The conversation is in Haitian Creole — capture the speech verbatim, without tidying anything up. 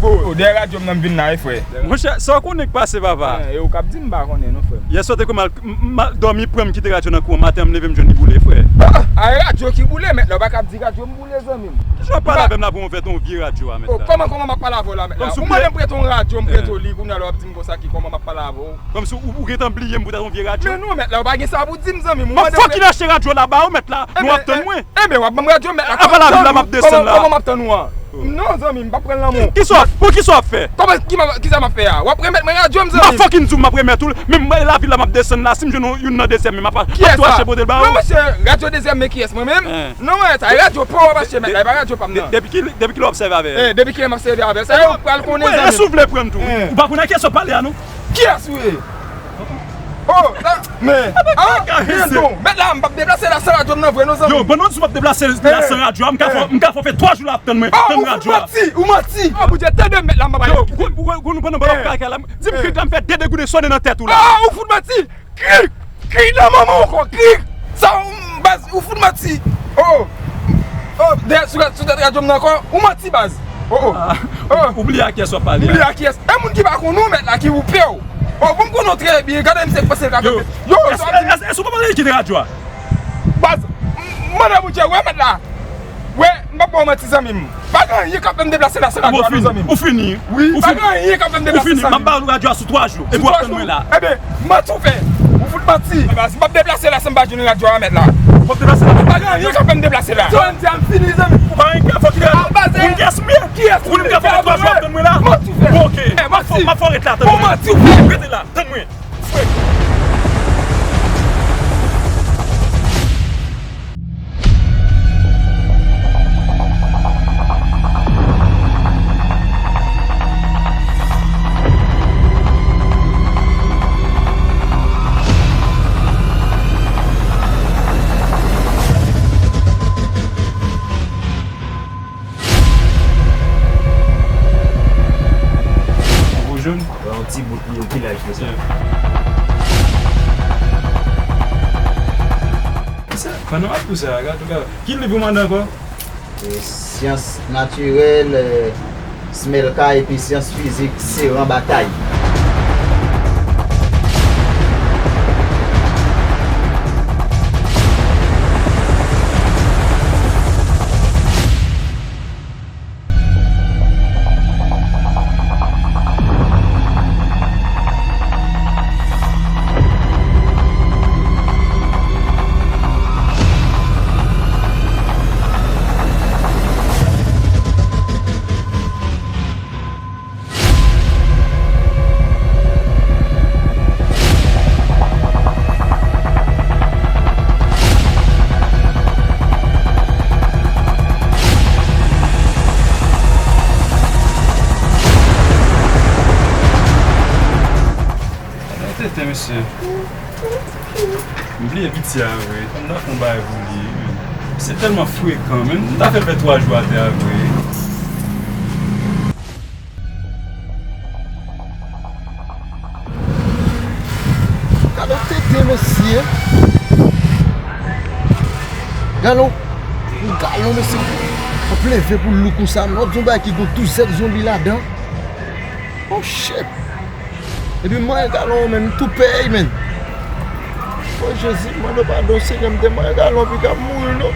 Oh, dèyè radyo m nan m vin la wi, frè. Monchè, sa w konnen k pase, papa? Eh, e ou k ap di m pa konnen non, frè m. Yè swa te kou m al, m, m al dòmi, pran m kite radyo nan kou an, maten an m leve m jwenn li boule, frè. Ah, a radyo ki boule, mèt la, ou pa ka ap di radyo m boule, zanmi m. Kisa w ap pale avè m la pou mwen fè ton vye radyo a, mèt la? Oh, kòman, kòman m ap pale avè w la, mèt la? Ou mande m prete yon radyo, m prete w li, kounye a la w ap di m konsa ki kòman m ap pale avè w. Kòmsi ou, ou gentan bliye m pou tèt yon vye radyo? Men non, mèt la, ou pa gen sa pou di m, zanmi m. M ap fòkin achte radyo la ba ou, mèt la. Nou ap tann mwen. Enben, w ap ban m radyo, mèt la. Apa lavil la m ap desann la? Kòman m ap tann ou an? Non, zanmi m, m p ap pran l nan men w. Kisa w ap, bon, kisa w ap fè? Kòman, ki m ap, kisa m ap fè a? W ap remèt mwen radyo m, zanmi m. M ap fòkin di w m ap remèt ou l, men m, lavil la m ap desann la, si m jwenn yon, youn nan dezyèm men m ap, m ap tou achte pote l ba ou. Non, monchè, radyo dezyèm men kiyès, mwen menm? Non, mwen, sa e radyo pa w w ap achte, mèt la, e pa radyo pa m nan. Depi ki, depi kilè w ap sèvi avè l? Eh, depi kilè m ap sèvi avè l? Sa yo pral konnen, zanmi m. Si w vle pran tou. Ou pa konn a kiyès w ap pale a, non? Kiyès ou ye? Oh, sa, men, ah, men non, mèt la, m p ap deplase la san radyo m nan vre non, zanmi. Yo, bon, non, si w p ap deplase la san radyo a, m ka fè, m ka fè twa jou la ap tann mwen, tann radyo a. Ou manti, ou manti. Oh, Bondye, tande mèt la, m ap ale. Yo, ou, ou, ou, ou, pandan, pandan w ap kaka la, di m krik la, m fè de degouden sonnen nan tèt ou la. Ah, ou fout manti. Krik! Krik nan manman w ankò, krik! Sa, m, baz, ou fout manti. Oh, oh, dèyè, sou, sou tèt radyo m nan ankò, ou manti, baz. Oh, oh, oh. Ou bliye a kiyès w ap pale a? Ou bliye a kiyès? E moun ki pa konn ou, mèt la, ki woupe w. Oh, bon, m konnen w trè byen, gade misye k panse l ka fè. Yo, èske, èske, èske w pa pale kite radyo a? Baz, m, mande Bondye, wè, mèt la. Wè, m p ap ba w manti, zanmi m. Pa gen anyen k ap fè m deplase la san radyo a non, zanmi m. Ou fini. Wi, pa gen anyen k ap fè m deplase, zanmi m. M ap ba w radyo a sou twa jou. Epi w ap tann mwen la. Enben, manti w fè. Ou fout manti. M p ap deplase la san m pa jwenn radyo a, mèt la. W ap deplase la? Pa gen anyen k ap fè m deplase la. Sa w di a m fini, zanmi m. Pa gen anyen k ap fè m deplase. Kiyès m ye? Kiyès ou ye? Ou menm k ap fè twa jou w ap tann mwen la? Manti w fè. Bon, ok. M ap fè, m ap fè w ret la, tann mwen. Manti w fè. Rete la. Tann mwen. Yon gwo jòn? Wè, yon ti bout li, yon ti laj de sa. Kisa? Pandan w ap di sa, gade, gade. Ki liv ou mande ankò? E, syans natirèl, e, Smelka epi syans fizik, Seran Batay. Gade tete, mesye. M bliye piti a vre. Fò m ta fè yon bagay pou li, men. Misye tèlman frekan, men. M ta fè l fè twa jou atè a vre. Gade tete, mesye. Gade yon galon, mesye. W ap leve pou l lou konsa, men w ap di yon bagay ki gon douzèt zonbi ladan. Oh, shit. Epi m manyen galon an, men m tou pè, men. Oh, Jezi, m mande w padon, Senyè, m te manyen galon, piga m mouri, non.